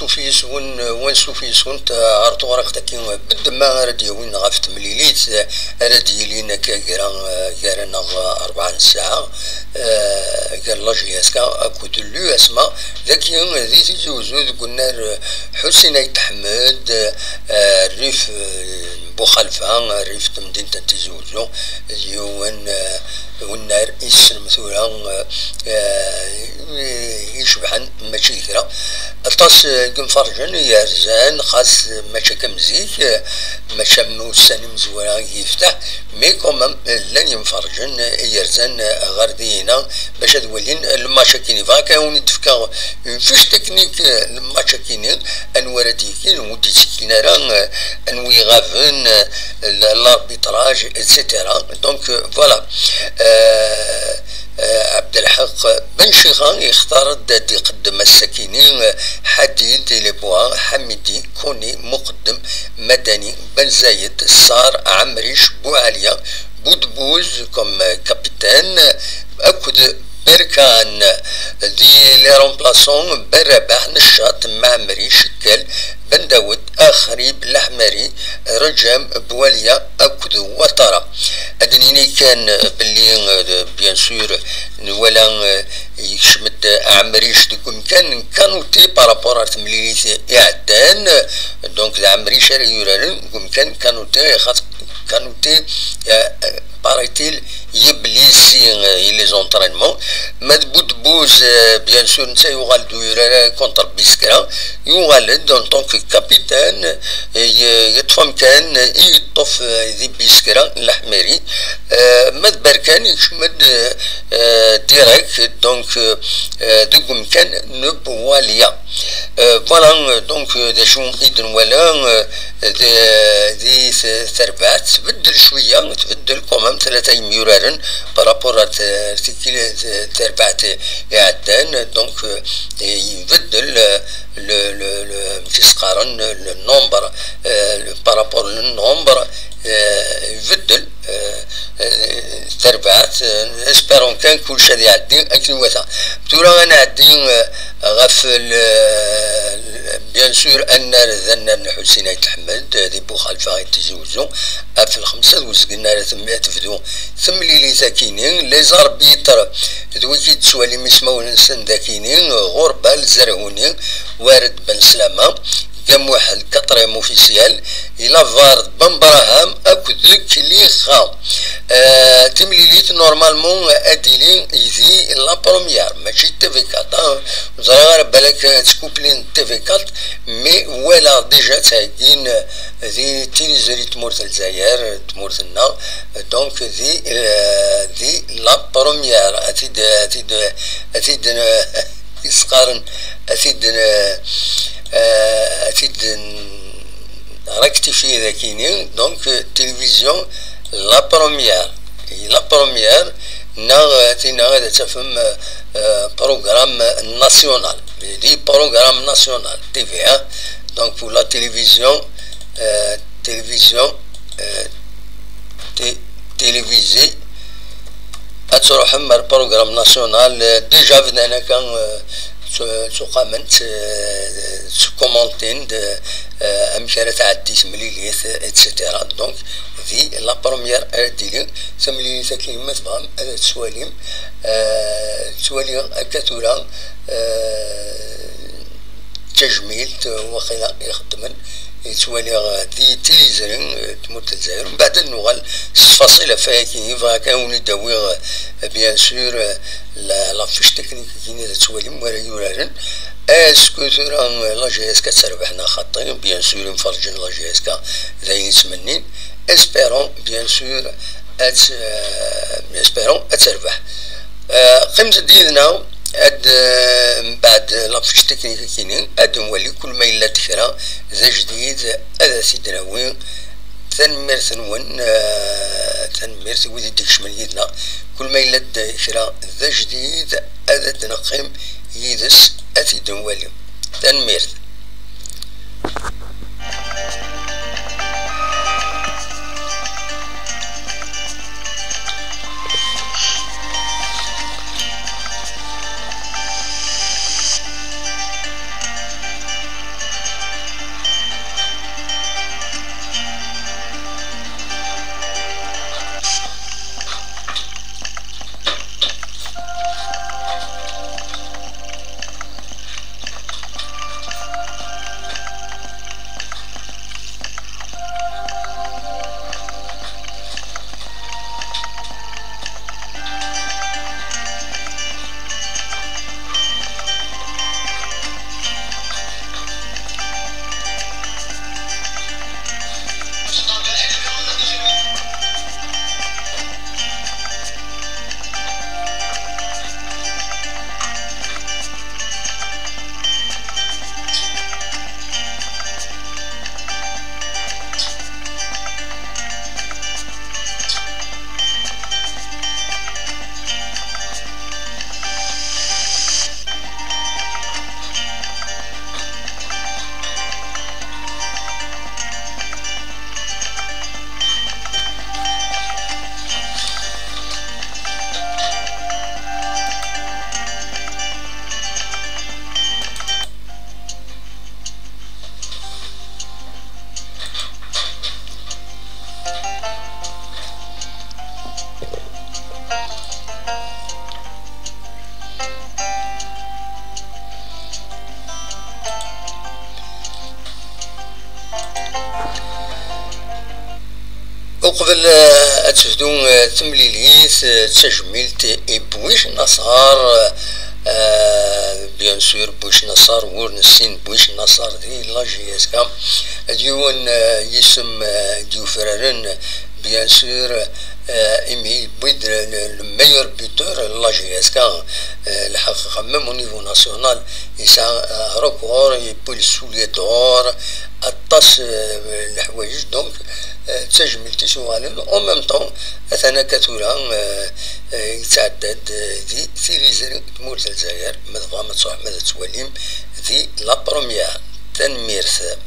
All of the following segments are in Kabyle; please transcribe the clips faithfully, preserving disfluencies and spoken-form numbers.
Ansuf yes-wen, ansuf yes-went ɣer tewriqt-agi n ddemma ara d-yawin ɣef temlilit ara d-yilin akka gar, gar-aneɣ rebɛa n ssaɛa, eh, gar la J S K akked l'U S M A, dagi di Tizi Uzzu deg unnar Ḥusin Ayt Ḥmed, eh, rrif, eh, Buxalfa, rrif n temdint n Tizi Uzzu, d yiwen, eh, unnar issem tura, eh, eh, icebḥen, mačči d kra. Aṭas, eh, n yimferrǧen yerzan, xas mačči akka am zik, eh, mačči am ussan imezwura i yefteḥ, mais quand même, eh, llan yimferrǧen, eh, yerzan, eh, ɣer dihina bac ad walin, eh, le match akini. Bɣiɣ kan ad wen-d-fkeɣ une fiche technique, eh, le match akini, anwa ara d-yekin, ur d-yettikin ara, eh, anwa iɣaben, eh, l-, l'arbitrage, et cetera. Donc, euh, voilà. Euh, euh, Abdelhaq Ben Chicha yextar-d ad d-iqeddem ass-akini, euh, Hadid, Ileboa, Hamidi, Koni, Muqeddem, Madani, Ben Zayed, Sar, Amric, Boualia, Boudbouz comme, euh, capitaine, akked Berkan. Di les remplaçants, Ben Rabah, Neccat, Maɛmri, Cekkel, Ben Dawed, Axrib, Laḥmari, Rejam, Boualia akked Ouattara. Ad d-nini kan belli, euh, bien sûr, nwala, euh, yekcem-d Ɛemric deg umkan n Kanouté par rapport ar temlilit iɛeddan. Donc, d Ɛemric ara yuraren deg umkan n Kanouté, xaṭer Kanouté, euh, paraît-il, yeblisi, euh, i les entraînements. Ma d Boudbouz, euh, bien sûr, netta yuɣal-d ur yurar ara contre Biskra, yuɣal-d en tant que capitaine, euh, ye-, yeṭṭef amkan, euh, i yeṭṭef, euh, di Biskra, Laḥmiri. Euh, ma d Berkan, yekcem-d, euh, euh, direct, donc, euh, euh, deg umkan n Boualia. Euh, voilà, euh, donc, euh, d acu i d-nwala, euh, d-, di t-, terbaɛt tbeddel cwiya, tbeddel quand même tlata yemyuraren par rapport à t-, tikli-, t-, terbaɛt iɛeddan, donc, euh, ibeddel, euh, le, le, le, amek i s-qqaren, le nombre, euh, le, par rapport le nombre, euh, ibeddel. Eh, eh, tarbaɛt, eh, espérons kan kullec ad iɛeddi akken iwata. Tura ad nɛeddi, eh, ɣef le, bien sûr, annar d annar n Ḥusin Ayt Ḥmed, eh, di Buxalfa i Tizi Uzzu, ɣef lxemsa d uzgen ara tem-, tebdu temlilit akini. Les arbitres, d wigi d-tettwalim ismawen-nsen d akini, Ɣurbal, Zerhuni, Wared Ben Slama, Gamuḥ, le quatrième officiel, i la var d Bambraham akked Klixa. Euh, timlilit, normalement, ad d-tili di la première, mačči d T V quatre, hein. Ur ẓriɣ ara balak ad tkuplin d T V quatre, mais walaɣ déjà ttheggin di tiliẓri n tmurt n Lezzayer, tmurt-nneɣ, donc di, euh, di la première, ad t-id, ad t-id, ad t-id, i s-qqaren, ad t-id-, eh, ad t-id-rectifier dakini, donc, eh, télévision la première, la première, neɣ, eh, tinna ad tafem, eh, eh, programme national, di programme national, T V un, donc pour la télévision, eh, télévision, eh, té-, télévisée, ad truḥem ar programme national, eh, déjà bdan akka, eh, ttu-, ttuqament, eh, ttukumantin-d, eh, amek ara tɛeddi temlilit, et cetera. Donc, di la première ara d-tili temlilit-agi, ma tebɣam ad tt-twalim, eh, ttwali akka tura, eh, tajmilt, eh, waqila ixeddmen, yettwali, eh, di tiliẓri, eh, tmurt n Lezzayer. Mbeɛd ad nuɣal s ttfaṣil ɣef wayagi, bɣiɣ kan ad wen-id-awiɣ, eh, bien sûr, eh, la, la fiche technique-agi ad tettwalim wara yuraren. Est-ce que tura, eh, la J S K ad terbeḥ neɣ xaṭi? Bien sûr, imferrǧen n la J S K d ayen yettmennin. Espérons, bien sûr, ad, eh, espérons ad terbeḥ. Eh, qqimet-d yid-neɣ, ad, eh, mbeɛd la fiche technique-agi-ni, ad nwali kul ma yella-d kra d ajdid, ad as-id-nawi. Tanemmirt-nwen, eh, tanemmirt i wid i d-ikecmen yid-neɣ. Kul ma yella-d kra d ajdid, ad d-neqqim yid-s, ad t-id-nwali. Tanemmirt. Qbel, eh, ad tebdu, eh, temlilit, eh, d tajmilt i Bwic Naṣer, eh, bien sûr, Bwic Naṣer, wur nessin Bwic Naṣer di la J S K, d yiwen, eh, yisem, eh, d-yufraren, bien sûr, eh, imi yewwi-d le, le, le meilleur buteur n la J S K, eh, lḥaqiqa, même au niveau national, yesɛa, eh, record, yewwi le soulier d'or, aṭas, eh, n leḥwayeǧ, donc, eh, d tajmilt i s-uɣalen. En même temps, atan akka tura, eh, eh, yettɛedda-d, eh, di Tiliẓri n tmurt n Lezzayer, ma tebɣam ad tṛuḥem ad t-twalim di la première. Tanemmirt.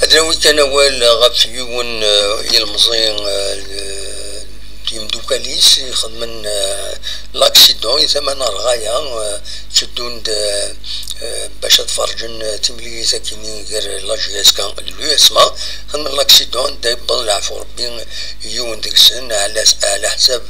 Ad nawi kan awal ɣef yiwen, eh, ilemẓi, eh, d imdukal Kalis ixedmen, euh, l'accident i tama n rɣaya, euh, tteddun-d, euh, euh, bac ad ferǧen, euh, timlilit akini gar la J S K d l'U S M A. Xedmen l'accident, da yewweḍ leɛfu Rebbi yiwen deg-sen, ɛla, ɛla ḥsab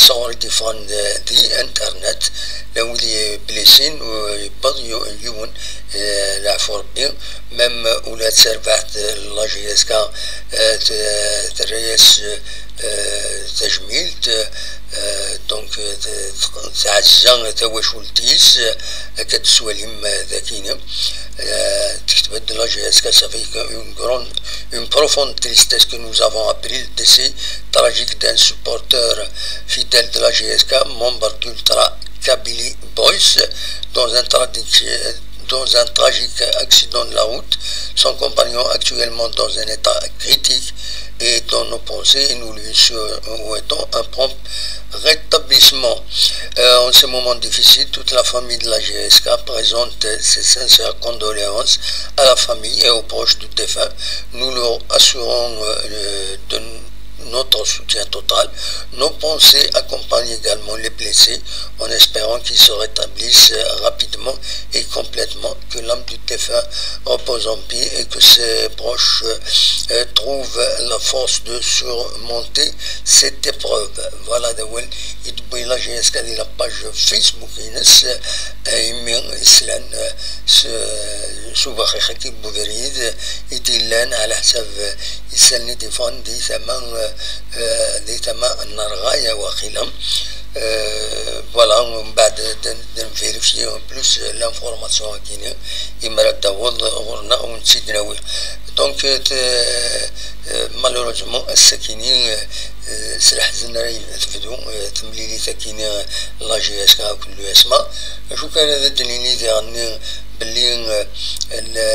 tɣuri d-yeffɣen di, di internet, llan wid yeblessin, u yewweḍ yu-, yiwen, euh, leɛfu Rebbi, même ula d tarbaɛt, euh, la J S K, euh, t-, terra-yas, euh, euh, tajmilt, euh, donc, euh, t-, t-, tɛezza tawacult-is, euh, akka d-teswalim, euh, dagini. Euh, tekteb-d la J S K, ça fait une grande, une profonde tristesse que nous avons appris le décès tragique d'un supporter fidèle de la J S K, membre d'Ultra Kabylie Boys, dans un tragique, dans un tragique accident de la route. Son compagnon actuellement dans un état critique et dans nos pensées, et nous lui souhaitons un prompt rétablissement. Euh, en ce moment difficile, toute la famille de la J S K présente ses sincères condoléances à la famille et aux proches du défunt. Nous leur assurons, euh, de notre soutien total. Nos pensées accompagnent également les blessés en espérant qu'ils se rétablissent rapidement et complètement, que l'âme du défunt repose en paix et que ses proches, euh, trouvent la force de surmonter cette épreuve. Voilà, d awal i d-tewwi la J S K di la page Facebook-ines, euh, imi i slan, euh, s, s ubaxix-agi n ubrid i d-yellan ɛla ḥsab, euh, isallen i d-yeffɣen di tama, euh, euh, di tama n rɣaya waqila. Euh, voilà, mbeɛd ad, ad nvérifier en plus, euh, l'information-agi-ni, imi ara d-taweḍ ɣur-neɣ ad wen-tt-id-nawi. Donc, euh, t-, euh, malheureusement, ass-agi-ni, euh, euh, s leḥzen ara tebdu, euh, temlilit-agi-ni, euh, la J S K akked l'U S M A. Acu kan ad d-nini diɣen belli, euh, le,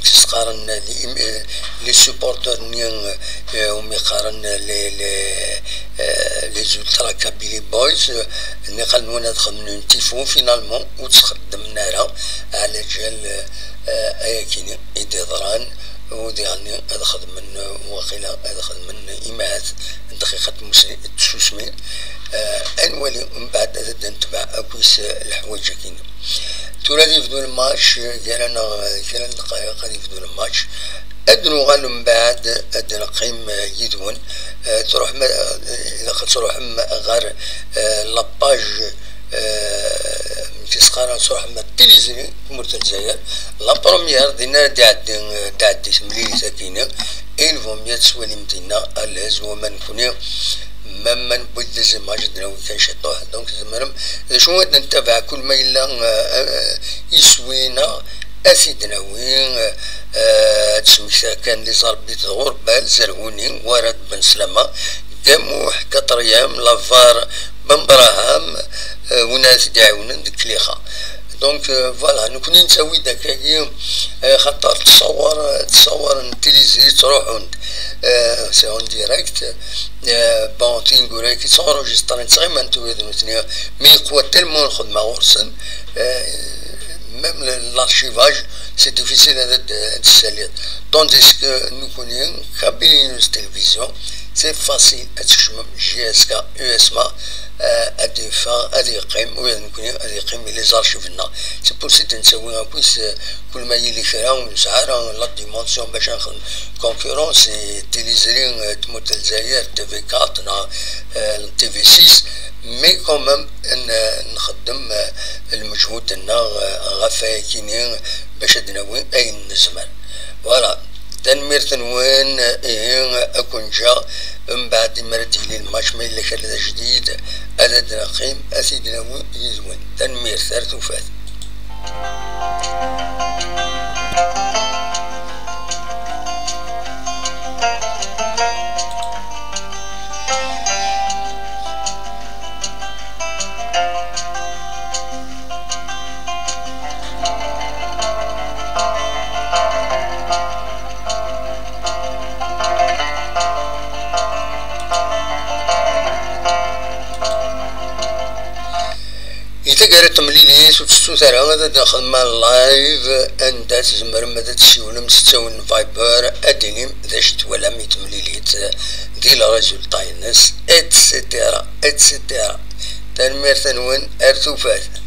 s-qqaren les, les supporters-nni, euh, umi qqaren les, les, euh, les Ultra Kabylie Boys, euh, nniqal nwan ad xedmen un tifo, finalement, ur tt-xeddmen ara, ɛla ǧal, euh, ayakini i d-iḍran, u diɣen ad xedmen, euh, waqila ad xedmen imahat dqiqa n tsusmi, euh, ad nwali mbeɛd ad d-netbeɛ akk is leḥwayeǧ-agi-ni. Tura ad yebdu lmatch, gar-aneɣ kra n ddqayeq ad yebdu lmatch. Ad nuɣal mbeɛd ad neqqim yid-wen. Eh, truḥem, eh, ilaq ad truḥem ɣer, eh, la page, eh, amek i s-qqaren, truḥem ar tiliẓri n tmurt n Lezzayer. La première, dinna ad d-iɛeddi, eh, d-iɛeddi temlilit-agi-ni. Il vaut mieux ad twalim dinna, à l'aise, wama nekni, même ma newwi-d des images, ad d-nawi kan ciṭuḥ. Donc, tzemrem, d acu ad ntabaɛ kul ma yella, euh, euh, iswi-ina, ad t-id-nawi, euh, euh, ad d-smektiɣ kan les arbitres d Ɣurbal, Zerhuni, Warad Ben Slama, Gamuḥ, quatrième, Lavar, Ben Braham, euh, win ara t-id-iɛiwnen deg Klixa. Donc, euh, voilà, nekni nettawi-d akkagi, euh, xaṭer ttṣawar, ttṣawaren tiliẓri ttruḥun-d, euh, c'est en direct. Euh, bon, tineggura-agi ttṛuǧistrin ttɣimant wid nutni, mi yeqwa tellement lxedma ɣur-sen, euh, même le, l'archivage, c'est difficile ad, ad, ad tessaliḍ. Tandis que nekni, Kabylie News Télévision, c'est facile ad tkecmem J S K, U S M A, euh, ad yeffeɣ, ad yeqqim, ula d nekni ad yeqqim i les archives-nneɣ. C'est pour ça i d-nettawi akk-is, euh, kul ma yili kra ur nesɛi ara la dimension bac ad nexdem concurrence i tiliẓri, euh, tmurt n Lezzayer, T V quatre neɣ, euh, T V six, mais quand même n-, nxeddem, euh, lmeǧhud-nneɣ, euh, ɣef wayakini bac ad d-nawi ayen nezmer. Voilà. Tanemmirt-nwen, ihi, ad ken-ǧǧeɣ, mbeɛd, mi ara d-yili lmatch, ma yella kra d ajdid, ad d-neqqim, ad t-id-nawi yid-wen. Tanemmirt, ar tufat. I taggara n temlilit, Ur tettut ara ad nexdem live anda tzemrem ad tessiwlem s ttawil n Viber, ad d-tinim d acu twalam i temlilit, di lrisulta-ines, et cetera, et cetera. Tanemmirt-nwen, ar tufat.